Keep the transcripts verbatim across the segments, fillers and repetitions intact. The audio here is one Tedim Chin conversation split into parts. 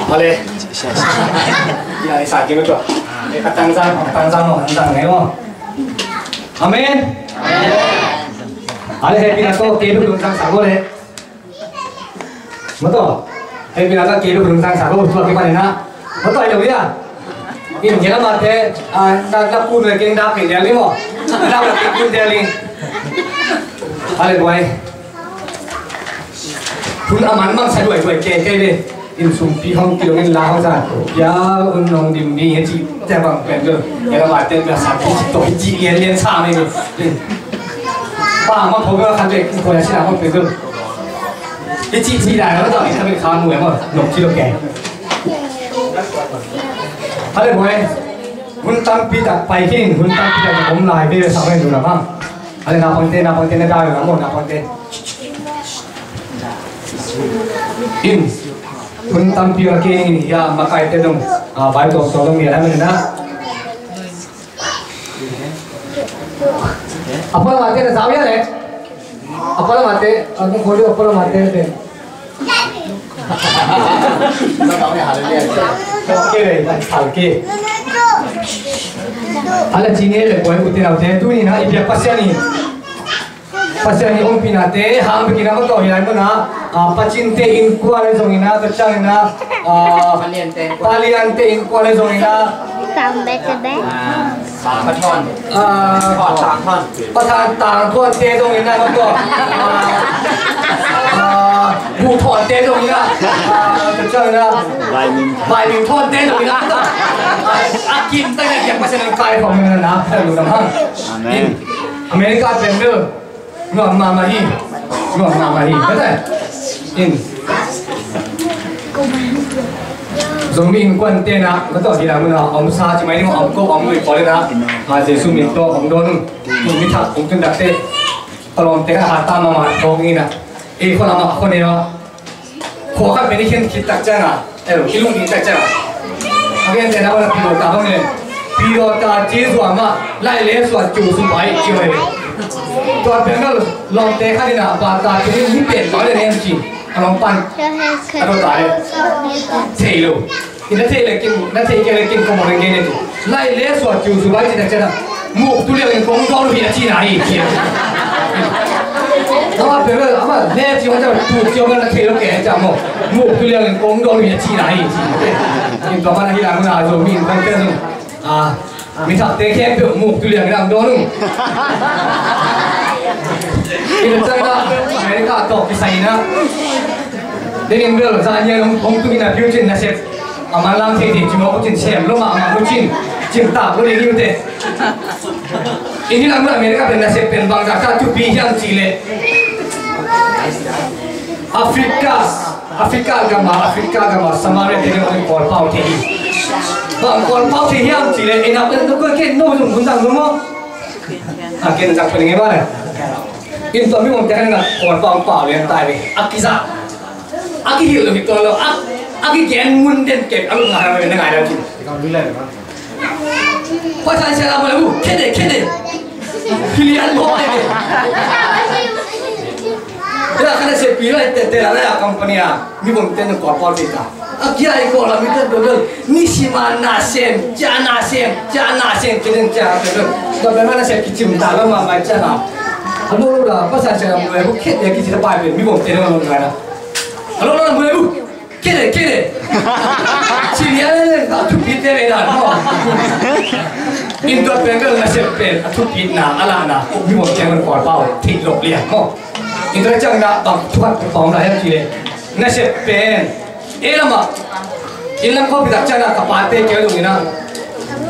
Hale. Ya, isa kilo tu. Katang sang, katang sang, katang sang, eh, mo. Amen. Hale, happy na to, kilo tu sang sang, hale. Mato, hei, pina ka kei lu rung sang sa ko, tua ke panena. Mato, ai lo ya. In kena mate, ah, na, na kun le keng da pe dia limo. Na kun dia li. Ale, boy. Kun aman mang sa duai duai ke ke le. In sumpi hong kilo in la hong sa. Ya, un nong dim ni he ci. Te bang pen lo. Kena mate, na sa ki to ci lien lien sa me ni. Pa ma pho ka khan le ko ya ci na hong pen lo. Hih cihcih dan lo tawh i thamin kha mu em aw, nop ci lo kei. Hale boy, hun tampi tak pai khin, hun tampi tak om lai ve sa ven du na bang. Hale na pangte, na pangte na dai na mo, na pangte. In, hun tampi la khin ya makai te dong, a bai to to dong ya na na. Apa la mate na zau ya le. Apa la mate, aku kodi apa la mate de. Oke le, tak salke. Ala cine le boy ute na ute tu ni na ibia pasiani. Pasiani ong pinate, hang bikin apa tau hilai mana. Ah, pacinte in kuala zong ina, kacang ina. Ah, paliante in kuala zong ina. Sambe tebe. Pathan. Ah, pathan. Pathan tang thuan te dong ina ko. Ah, bu thuan te dong ina. Ah, ka chang ina. Bai min. Bai min thuan te dong ina. Ah, akim ta ina kiang pasen kai phong ina na. Amen. America pen do. Nuam mahmah hi. Nuam mahmah hi. Kata in Zomi innkuan tena ka tawh hi lam una om sa ci mai ding om ko om lui pawh le na. A Jesu min tawh om dawn un. Tung mi thak tung tun dak te. Palawm te ka ha ta mahmah thawng ina. Ei khualam ah khua ne a. Khua khat pen i khen khit tak ciang a, eh, i lungding tak ciang a. A gentehna bang a pilawta bang le. Pilawta ci zuam a, laih le suat cu su pai ci mai. Tua pen bel lawmte khat in a bata pen hi pen tua le nem ci. A lawm pan. A lawmta le. Thei lo. I na thei le kin, na thei kei le kin ko mawk le kei le tu. Lai le suak kiu su bai ci tak ciang a. Muk tu liang in kong dawn uh hi a ci na hi, ci a. Ama pe bel, ama le ci hong ciang tu ci hong na thei lo kei ciang maw. Muk tu liang in kong dawn uh hi a ci na hi, ci. In tua mana hi la muna zo mi in kong te zong. A, mi thak te khempeuh muk tu liang in ang dawn uh. In a ciang a, America tawh kisai in a. Ding in bel, za nian hong, hong tu in a piu cin na sep. A man lam thei thei cimawk uh cin sem lo mahmah uh cin, cin tak uh ding uh te. Inn hi lam uh America pen nasep pen bangzah ta thupi hiam cih leh Africa, Africa gam a, Africa gam a Samaria te ding uh Kawlpau thei hi. Bang Kawlpau thei hiam cih leh inn a pen tua kei no zong hun zang lo maw? A ken zang pen nge ba le. Inn tua mi om te kan na Kawlpau pau lian tai ve. A kizah. A kihilh lo hi tua lo, a, a kigen mun den kek a lung ngai lo, na ngai lo cin. Pathan sia lam lo, khede, khede. Kilian lo ai. Ila kana se pila te te la ya company a, mi bom ten ko pol te ta. A kia i ko la mi te do do. Ni si ma na sem, ja na sem, ja na sem, kiden ja do do. Do be ma na se kichim ta lo ma ma ja na. A lo lo la, pathan sia lam lo, khede kichim ta pa be, mi bom ten lo ngai la. A lo lo la mo. Kene, kene. Sini ale le a thupi te ve dan maw. Inn tua pen bel nasep pen a thupitna a lahna mi bom te man Kawlpau thei lok lian maw. Inn tua ciang na bang thuat pawm lai hiam cih leh nasep pen e lam ah inn lam khawm pi tak ciang na ka pate kei zong in a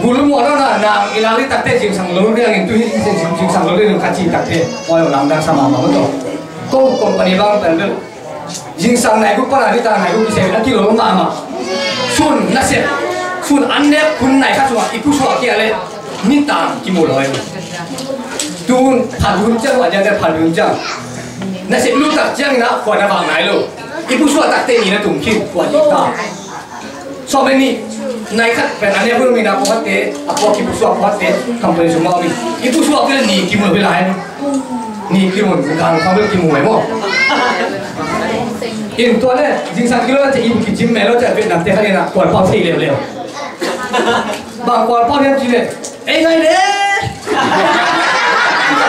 bul muah lo na na i lak li tak te zingsang lo liang in tu hi zingsang lo liang in ka ci tak te maw lamdang sa mahmah maw. Ko company bang pen bel Zingsang nai guk pan a nitak nai guk kisem a kilawm mahmah. Sun nasep, sun an nek hun nai khat sungah i pusuah kei a leh nitak kimu lo hi. Tun phat hun ciang, a diakdiak phat hun ciang. Nasep lut tak ciangin a khua na vak nai lo. I pusuah takte ni na tum khin khua ding ta. Sawm le nih nai khat pen a nek hun mi na pawhatte, a pawh kipusuah pawhatte, company sung mah om hi. I pusuah kei a leh ni kimu lo hi lai. Kimun, gang kham bel kimu mai maw. In tua le, zingsang kilo na te in kicim melo te Vietnam te khan in a kual pau thei leuleu. Bang kual pau hiam ci le, ei ngai de.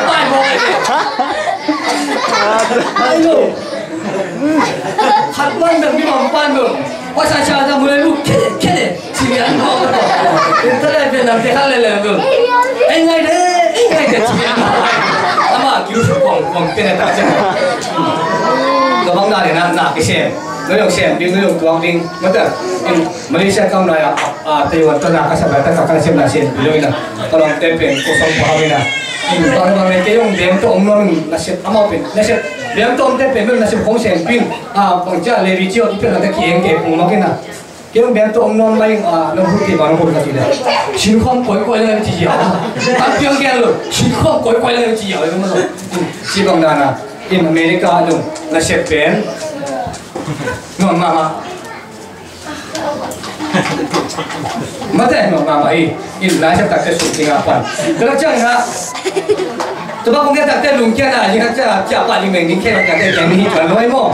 Pai maw. Ai lo. Khat man dang mi mam pan lo. Oi sa sa dang mu le lu khe khe de. Ci lian maw. In ta le Vietnam te khan le le lo. Ei ngai de, ei ngai de ci lian maw. Ama kiu su kong kong te ne ta chen. Ka bang na le na na kisem. No yong sem ding, no yong tuang ding. Mata. In Malaysia kam lai a, a, Taiwan ta na ka sa ba ta ka ka sem na sem bilo ina. Ka long te pen ko song pa ina. In bang bang le ke yong dem to om no na sem ama pen. Na sem dem to om te pen na sem kong sem pin. A, bang cia le vi cio i pen na te ki eng ke pung ma ke na. Kei bang to om non mai a, nong hut kei bang hut ka ci le. Sin khom koi koi le ci ya. An piang kei lo. Sin khom koi koi le ci ya. Ci bang na na. In America dong na sep pen. Non mama. Mate non mama i. In na sep tak te sum ting a pan. Kala chang na. Tua bang kong kei tak te lung kia na. Ing a cia cia pa ling meng ning kei tak te kei ni hi tuan loi mo.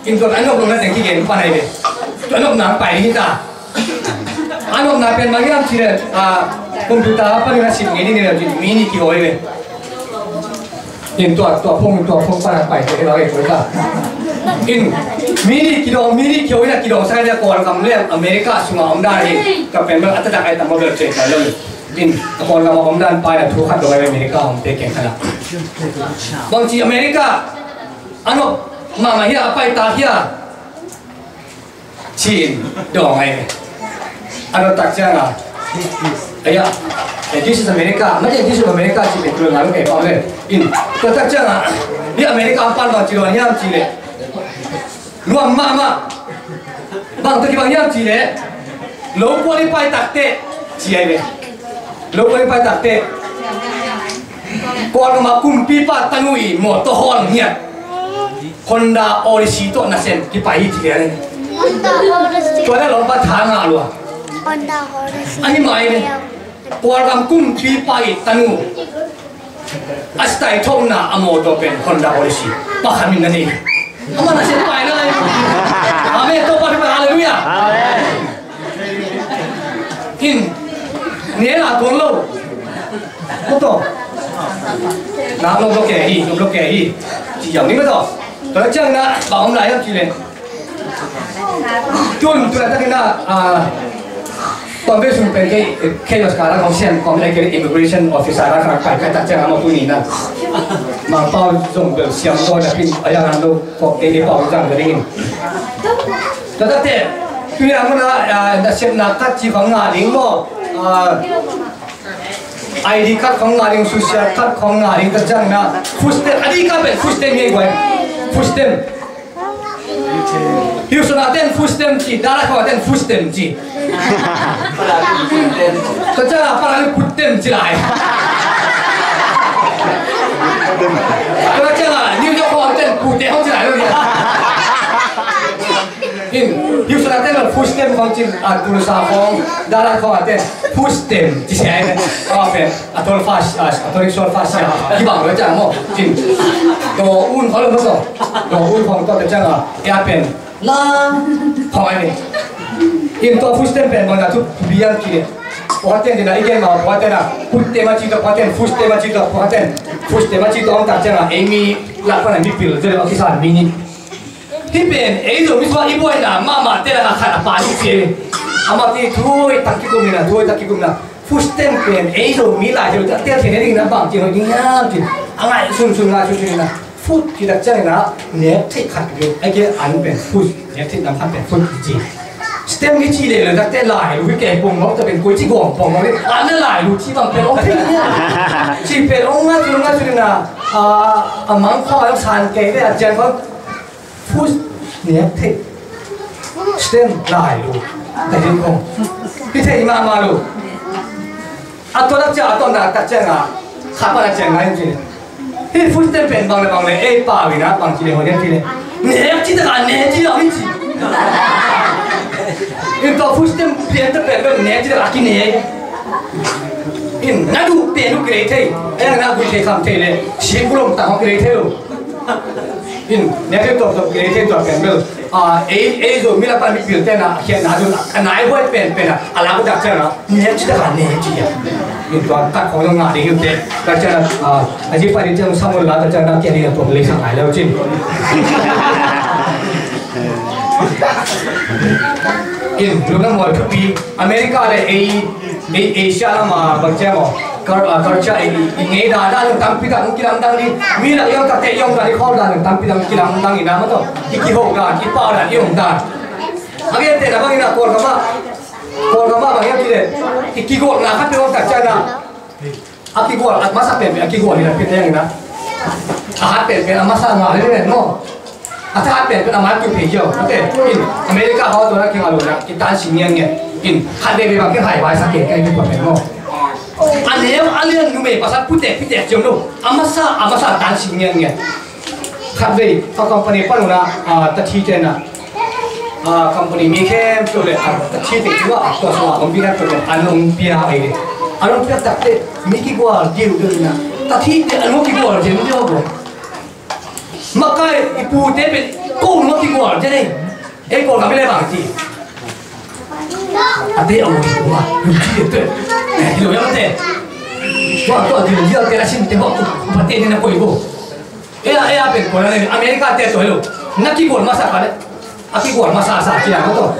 In tuan anok lung na teng ki gen pan ai ve. Tua nop nang pai hi ta. A nopna pen bang hiam cih leh, a, computer a panin a sim ngei ding hi leh cih mi nih kiho hi ve. In tua, tua phone, tua phone pan a pai te hi lo hi ta. In mi nih kidong, mi nih kiho hi na kidong sa hi leh Kawlgam leh America sungah om dan hi. Ka pen bel a taktak ai tam bel cih ka lo hi. In a Kawlgam a om dan pai a thu khat dong ai America om te keng khat a. Bang ci America a nop mahmah hia, a pai ta hia. Cin dong ai. A tua tak ciang a. Aya. Eh, this is America. Mate, this is America. Cin pen tua ngal ke pa le. In tua tak ciang a. Hi America pan bang ci lo hiam ci le. Nuam mahmah. Bang tua ki bang hiam ci le. Lo kuali pai tak te. Ci ai le. Lo kuali pai tak te. Kawlgam a kumpipa tanu i mawtaw hawl ngiat Honda Odyssey tawh nasem kipai hi ci lian hi. Tua le lawmpa tha ngah lua. Ahi mai le. Kawlgam kumpipa i tanu a style thokna a mawtaw pen Honda Odyssey. Pakhat min na nei. Ama nasem pai lai. Amen. Tawpa thupha. Halleluiah. Amen. In ne la tuan lo. Ko to. Na lo lo ke hi, lo lo ke hi. Ci yau ni ko to. To ciang na ba om lai yau ci le. Tun tu la ta na a. Pambe sun pen ke ke yos kala kong sian kong le ke immigration officer la kong pai ka ta ciang ma tu ni na. Ma pau zong bel siam ko na pin aya na lo ko ke ni pau zang ke ni. Tua takte, tui a muna, ah, nasepna khat ci khong ngah ding maw? Ah, I D card khong ngah ding, social card khong ngah ding, ka ciang na, food stamp, a di ka pen food stamp hi guai. Food stamp. Houston a ten food stamp ci, Dallas khong a ten food stamp ci. Ka ciang a, para ni food stamp ci lai. Ka ciang a, New York khong a ten food stamp ci lai. In, Houston a ten food stamp khong cin, a, Tulsa khong, Dallas khong a ten food stamp ci sia ai. A pen, a tol fas, a, a tol sol fas sia. Ki bang lo ciang maw, cin. Do un khong lo maw. Do un khong to ciang a, ya pen. La, khong ai ni. In to food stamp pen bang na tu biang ki. Pua ten dina i gen ma pua ten a. Food stamp a ci to pua ten, food stamp a ci to pua ten. Food stamp a ci to ong tak ciang a, ei mi, la pa na mi pil, zero a kisan mi ni. Hih pen ei Zomi sungah i buaina mahmah te lakah khat a pa hi ci. Amah pen thu hoih tak kikum hi na, thu hoih tak kikum hi na. Food stamp pen ei Zomi lai thei lo, tel thei ding na, bang ci hoih ding hiam ci. A ngaihsun sun, ngaihsun sun hi na. Food ci tak ciangin a, nek theih khat hi. Ai ke an pen food, nek theih lam khat pen food ci. Stamp hi ci leh leh tak te lai lu hi kei pong mawk, ta pen koi ci gawm pong mawk le. An na lai lu ci bang pen ong thei hi. Ci pen ong ngaihsun, ngaihsun hi na. A, a mang khua, a san kei le a cian khua. Food nek theih. Stamp lai lo. Ka ding kong. Hi thei mahmah lo. A tua tak ciang, a tua nak tak ciang a. Kha pa nak ciang ngai ci. Hih food stamp pen bang le bang le, ei pau in a bang ci le, hong nek ci le. Nek ci tak a, nek ci lo hi ci. In tua food stamp pian tak pen nek ci tak a ki nek. In, na duh te duh kilei thei. Ei na gui thei kham thei le, si kulom tang hong kilei thei lo. In, ne thei tuak tuak kilei thei tuak pen bel. A, ei, ei zo mi la pan mi pil te na, khian na zo na, a nai huai pen pen a, a la ko dak chen na, ne chi dak a ne chi ya. In tua kat khong zong ngah ding hi uh teh. Tua ciang a, a zi pa ding ciang Samuel la, tua ciang a kiang ding a tuam lei sang ngai leu cin. In, lungdam huai thupi. America le ei, ei, Asia lam a bang ciang maw. Kar, a, culture ei, i ngei dan dan tampi tak kilamdang ding. Mi lak i om tak teh i om dan i khawl dan tampi tak kilamdang in a maw tawh. I kiho dan, i pau dan, i om dan. A gentehna bangin a Kawlgam ah, Kawlgam ah bang hiam cih leh, i kigawlna khat peuh om tak ciang a, a kigual, a masa penpen a kigual hi na, pite hi na. A hat penpen a masa ngah hi ven maw. A thahat penpen a mai tu phei hiau. Ate, in, America haw tua na kinga lo na, kitan sing ngian ngian. In, khat veve bang kihai vai sa ken kai tu pen maw. A nem a lian numei pasal putek pitek ciang lo. A masa, a masa tan sing ngian ngian. Khat vei, a company pan uh na, a, tathi te na. A, company mi khempeuh le, a, tathi te tu a, tua sung a, om pi khempeuh le, an ong pia ei le. An ong pia tak te, mi kigual diu diu na. Tathi te an ong kigual diu diu bo. Makai, i pu te pen, ko ong kigual diu nei. Ei, ko kami le bang ti. A te a ong kigual, ong kigual te. Ei, lo ya te. Tua, tua, diu diu te la sin te bo, pa te ne na koi bo. Ei a, ei a pen kawlgam le America te tawh hi lo. Na kigual masa ka le. A kigual masa sa ci a maw tawh.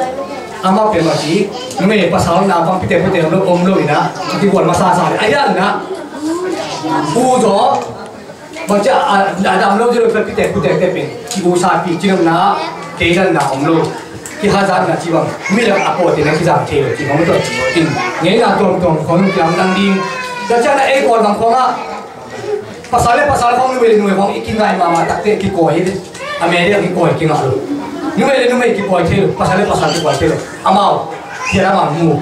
Amau pen mah ci. Numei pasal na bang pite pute om lo, om lo in a. A kigual masa sa le. A hian na. U zaw. Bang ci a, a dam lo ci lo pite pute te pen. Ci u sa pi ci lo na. Kei dan na om lo. Kihazatna ci bang. Mi lak a pawte na kizang thei lo ci bang maw tawh. In. Ngeina tuamtuam khong kilamdang ding. Tua ciang a ei kawlgam khong a. Pasal le pasal khong, numei le numei khong i kingai mahmah takte kikawi hi. A mede a kikawi kingah lo. Numei le numei kikawi thei lo, pasal le pasal kikawi thei lo. Amau, thian amau mu.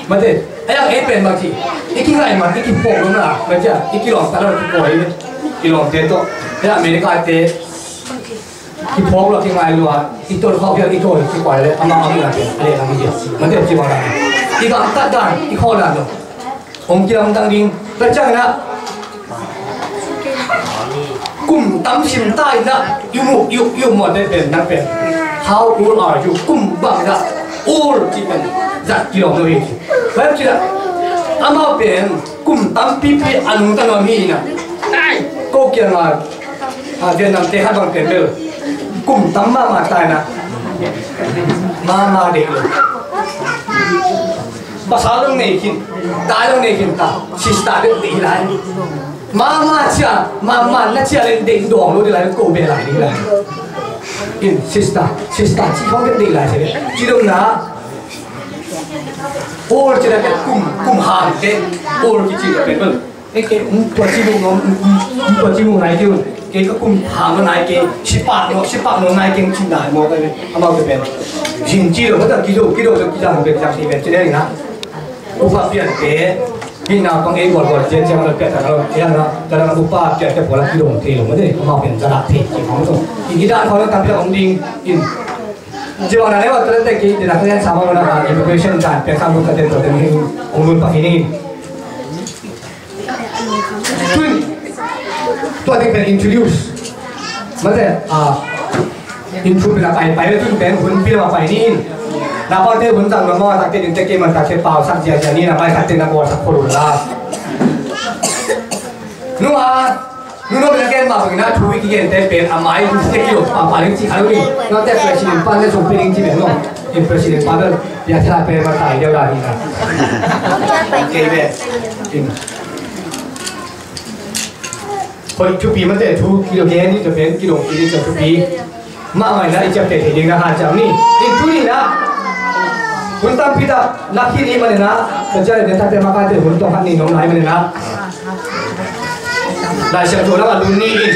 Mate, a yang ei pen bang ci. I kingai mah, i kiphawk lo na, mate a, i kilawm ta lo kikawi hi. Kilawmte tawh. Ei America te. Kiphawk lo, kingai lo a, i tol khawk hial, i tol kikawi le, amau amau na te, a le lam hi. Mate ci bang la. I gamtat dan, i khawl dan lo. Hong kilamdang ding. Tua ciangin ah, kum tam sim ta in ah, i mu, i, i mu te pen, nang pen. How old are you? Kum bang in ah, old ci pen, zat kilawm lo hi. Tua ciangin ah, amau pen, kum tampipi a nungta nuam hi in ah. Ko kiangah, a, Vietnam te khat bang pen bel. Kum tam mahmah ta in ah. Mahmah deih lo. Pasal dong nei khin, ta dong nei khin ta, sister dong nei lai. Mama cia, mama na cia le deng dong lo di lai, ko be lai di lai. In sister, sister ci khong dong nei lai se le. Ci dong na, ol ci da ke kum, kum han ke, ol ki ci da ke bel. Ei, kei, um, tua ci mu, um, um, um, tua ci mu nai kei un. Kei ka kum hang lo nai kei, sipak lo, sipak lo nai kei, cin nai mo kei, amau kei pen. Sin ci lo, kata kido, kido, kido, kido, kido, kido, kido, kido, upa pian te, ni na pang ei bol bol, jen jen lo pian ta lo, jen lo, ta lo upa pian te bola kido, te lo, mate, amau pen zara te, ki hong to. Ini dan ko lo tam pian hong ding, in. Jiwa na ne wa, ta te ki, di na ko yan sama lo na, immigration dan, pian sa lo ka te to, te ni, hong lo pa ini. Tun, tua ding pen introduce. Mate, ah, intro pen a pai, pai le tun pen hun pi le ma pai ni in. Na pa te hun tang ma ma tak te ding te ke man tak te pau sak zia zia ni na pai sak te na ko sak ko la. Nu a, nu no pen a ken ma pen na thu ki ken te pen a mai te ki lo pa pa ling ci kha lo ni. No te president pa le song pi ling ci pen no. In president pa le ya tha pen ma tai dia la ni na. Ke be. In. Hoih thupi mate thu kilo gen ni to pen kilo kili to thupi. Mah mai na i ciapteh thei ding na ha ciam ni. In tu ni na. Hun tampi tak lak hi ni mah ni na. Ka ciah le den takte mah ka te hun tawh khat ni nong lai mah ni na. Lai Siangtho lam a lun ni in.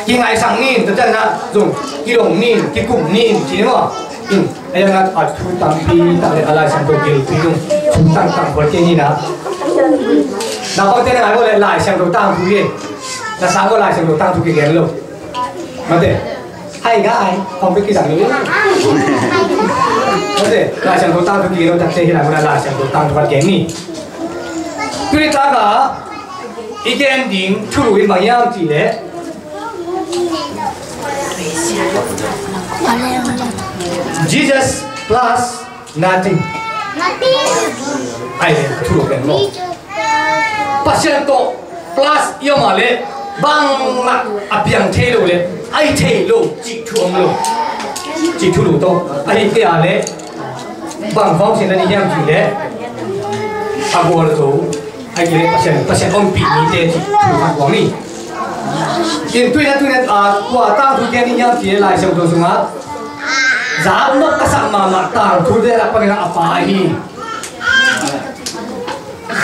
Kingaisang ni in. Ka ciah na zong kilong ni in. Kikum ni in. Ci ni maw. In. Ahi zongin a thu tampi tak le a Lai Siangtho gilpi zong thu tangtang khol kei ni na. Naupangte na ngai vua le Lai Siangtho tangthu hi. Na sang vua Lai Siangtho tangthu kigen lo. Mate. Hai ngai, kong pe kizang lo. Mate, Lai Siangtho tangthu kigen lo, takte hi lai vua na Lai Siangtho tangthu khat gen ni. Tuni taka i gen ding thulu in bang hiam cih leh Jesus plus nothing. Ai le thulu pen maw? Pasian tawh plus i om a leh bangmah a piang thei lo leh a hi thei lo cih thu om lo. Cih thulu tawh a hi te a leh bang khawng sin na ni hiam cih leh a gual zo. Ai kei leh Pasian, Pasian ompih ni te cih thu khat guang ni. In tuina tuina a kua tangthu gen ni hiam cih leh Lai Siangtho sungah zak nop ka sak mahmah tangthu te lak panin a pa ahi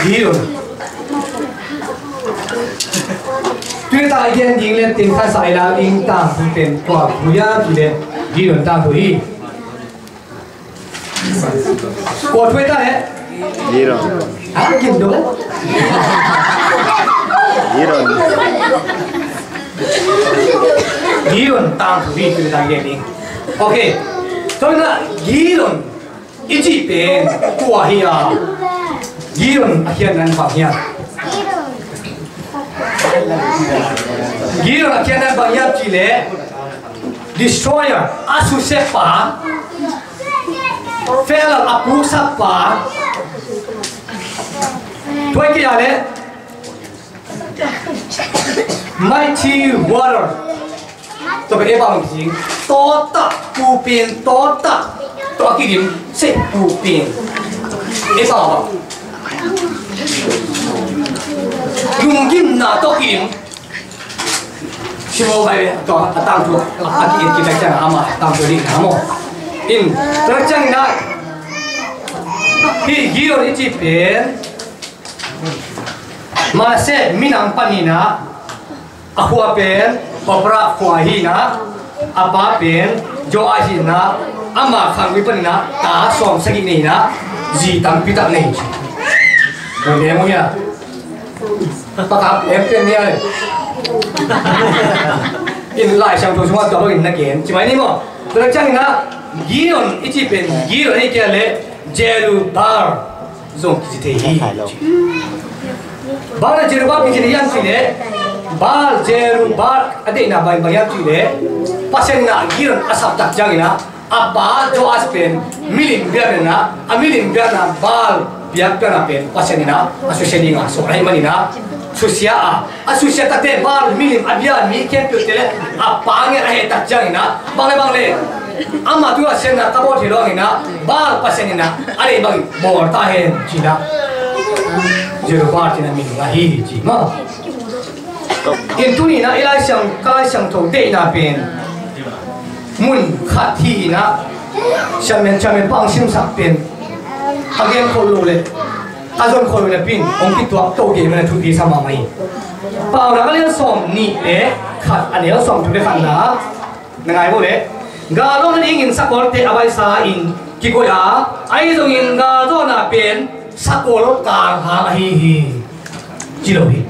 Gideon. Tuina ta i gen ding le tin kha sa i lak ding tangthu pen kua thu hiam cih leh Gideon tangthu hi. Kua thu hi ta he? Gideon. Ha? Gideon. Gideon. Gideon tangthu hi tuina ta i gen ding. Ok. Tuina Gideon i cih pen kua hi a, Gideon a khiatna bang hiam? Gideon a khiatna bang hiam cih leh destroyer, a susia pa, failure, a puksak pa. Tua hi kei a leh mighty warrior. Tua pen e bang ding. Tawta, pu pen tawta. Tua kidim se pu pen. E bang. Lunggimna tua kidim. Simo bai tua a tangthu. A ki ki tak ciang ama tangthu ding na mo. In tak ciang na. Hi Gideon i cih pen. Manasseh minam panin ah, a khua pen Ophrah khua hi in ah, a pa pen Joash hi in ah, ama khanggui panin ah ta sawm sagih nei in ah, zi tampi tak nei. Oi, em oi a. Pakhat em pen ni ai. In Lai Siangtho sungah tua bangin na gen ci mai ni maw. Tua ciangin ah Gideon i cih pen Gideon hi kei leh Jerubbaal zong kici thei hi. Bang na Jerubbaal kici thei hiam cih leh, Baal Jerubbaal a deihna bang bang hiam cih leh, Pasian in ah Gideon a sap tak ciangin ah, a pa Joash pen milim biakna, a milim biakna Baal biakpiakna pen Pasian in ah a susia ding a sawm ahih manin ah, susia a, a susia takte Baal milim a bia mi khempeuhte leh a pa ngiat a heh tak ciangin ah, bang le bang le, amah thu a siatna ka bawl thei lo hangin ah, Baal Pasian in ah a deih bangin bawl ta hen ci in ah, Jerubbaal ci in ah min ahi ci maw. In tuni in ah i Lai Siang, ka Lai Siangtho deihna pen mun khat hi in ah, siamen siamen pang simsak pen ka gen khol lo leh ka zon khol lo napi in hong kituak to kei mah in ah thupi sa mahmah hi. Paunak a lian sawm nih leh khat, a neu sawm thum leh khatna na ngai bo leh, galzawhna dingin sakolte a baisa in kikoih a, ahi zongin galzawhna pen sakol kanghang ahi hi ci lo hi.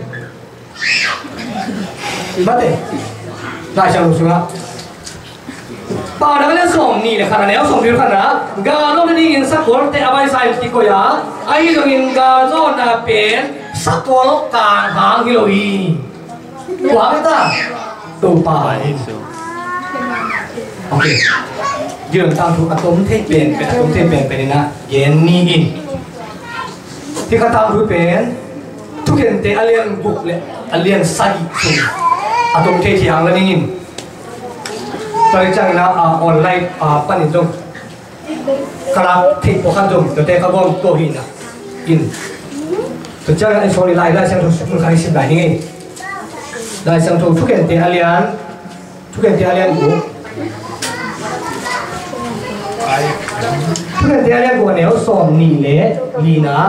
Mate, Lai Siangtho sungah Paunak a lian sawm nih leh khat, a neu sawm thum leh khatna, galzawhna dingin sakolte a baisa in kikoih a, ahi zongin galzawhna pen sakol kanghang hi lo hi. Kua hi ta? Topa hi. Ok. Gideon tangthu a tom thei penpen, a tom thei penpen in ah gen ni in. Hih ka tangthu pen Thukhente a lian guk leh a lian sagih sung a tom thei thiang la ning in. Tua hi ciangin ah, ah, online, ah, panin zong ka lak theih pawlkhat zong tuate ka gawm to hi in ah. In. Tua ciangin ah, sorry, Lai, Lai Siangtho sung khat i sim lai ning ei. Lai Siangtho Thukhente a lian Thukhente a lian guk. Thukhente a lian guk a neu sawm nih leh lina.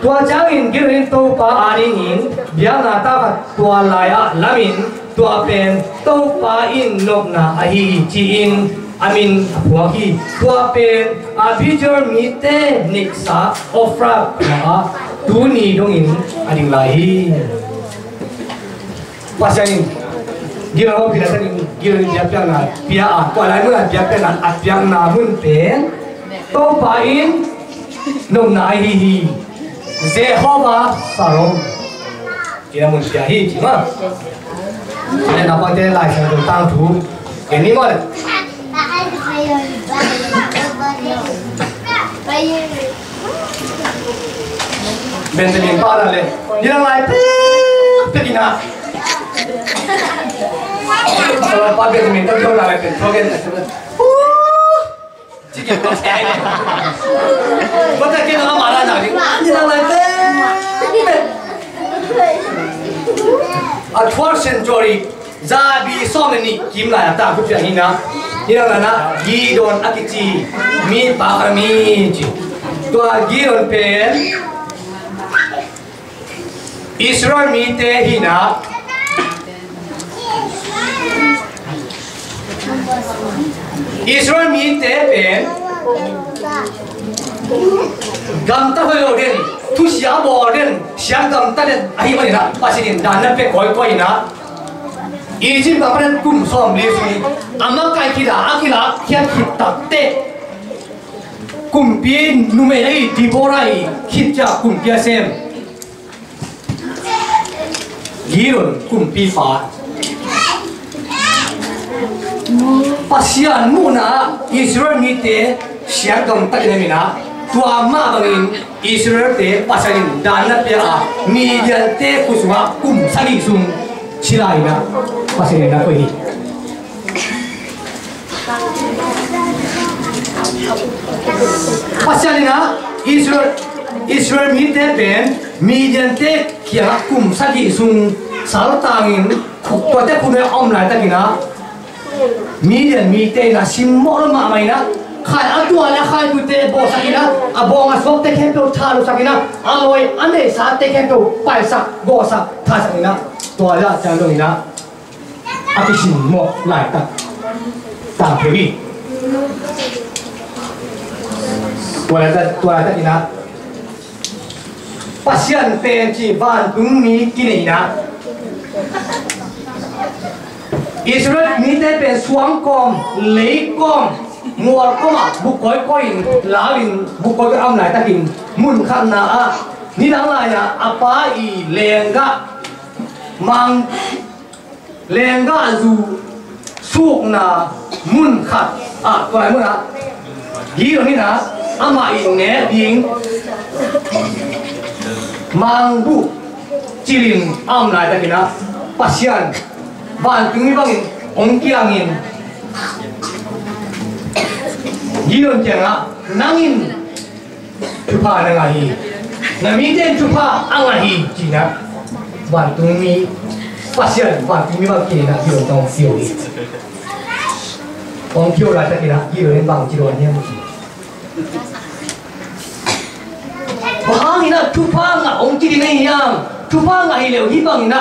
Tua ciangin Gideon in Topa adingin biakna tau khat tual lai-ah lamin, tua pen Topa in nopna ahi hi ci-in a min a phuak hi. Tua pen Abiezer mite neihsa Ophrah ah tuni dongin a ding lai hi. Pasian in Gideon hong pina takin Gideon in biakpiakna pia a, tua lai mun a biakpiakna a piakna mun pen Topa in nopna ahi hi. Jehovah Shalom. Ci-in a mun pia hi ci maw. Ci-in a naupangte Lai Siangtho tangthu gen ni maw le. Benjamin pa na le, nidang lai pek pek in a. Shalom pa Benjamin ka kio na le pen thua gen. Ci gen ko te. Ko te kio na ma na na ni. Nidang lai pek pek. A twelfth century, zabi sawm le nih kim lai a tangthu pia hi na. Nidang lai na, Gideon a kici mi pa khat om hi ci. Tua Gideon pen Israel mite hi na. Israel mite pen gamtat hoih lo den, thusia bawl den, siat gamtat den ahih manin ah Pasian in dan na pia kawikawi in ah, Egypt gam pan kum sawmli sung a makaih khit a, a kilakkhiat khit takteh kumpi numei ahi Deborah i khit ciang kumpi a sem. Gideon kumpipa. Pasian muhna ah Israel mite siat gamtat in a, tua mah bangin Israelte Pasian in dan na pia a, Midiante khut sungah kum sagih sung sila in a, Pasian in na koih hi. Pasian in ah Israel, Israel mite pen Midiante kiangah kum sagih sung saltangin, tuate khut a om laitakin ah Midian mite in ah simmawh lo mahmah in ah, khai a tua le a khaitute bawlsak in ah, a bawng a suakte khempeuh thalusak in ah, a lawi a neihsate khempeuh paisak, gawhsak, thaisak in ah, tua le a ciang dong in ah a kisimmawh laitak tangthu hi. Tua laitak, tua laitak in ah Pasian pen ci vantungmi kineihna. Israel mite pen suangkawm, leikawm, mualkawm ah buk kawikawi in, lau in buk kawikawi a om laitakin mun khatna ah nidang lai-ah a pa i lenggah mang lenggahzu sukna mun khat ah, tua lai mun ah Gideon in ah amah i nek ding mangbuh cilin a om laitakin ah Pasian vantungmi bangin hong kiangin Gideon kiangah, nang in thupha na ngah hi. Na mite in thupha a ngah hi, ci-in ah vantungmi, Pasian vantungmi bang kineihna Gideon tawh hong kio hi. Hong kio laitakin ah Gideon in bang ci dawn hiam? Bang hangin ah thupha ngah hong ci ding ahi hiam? Thupha ngah hi leh hih bangin ah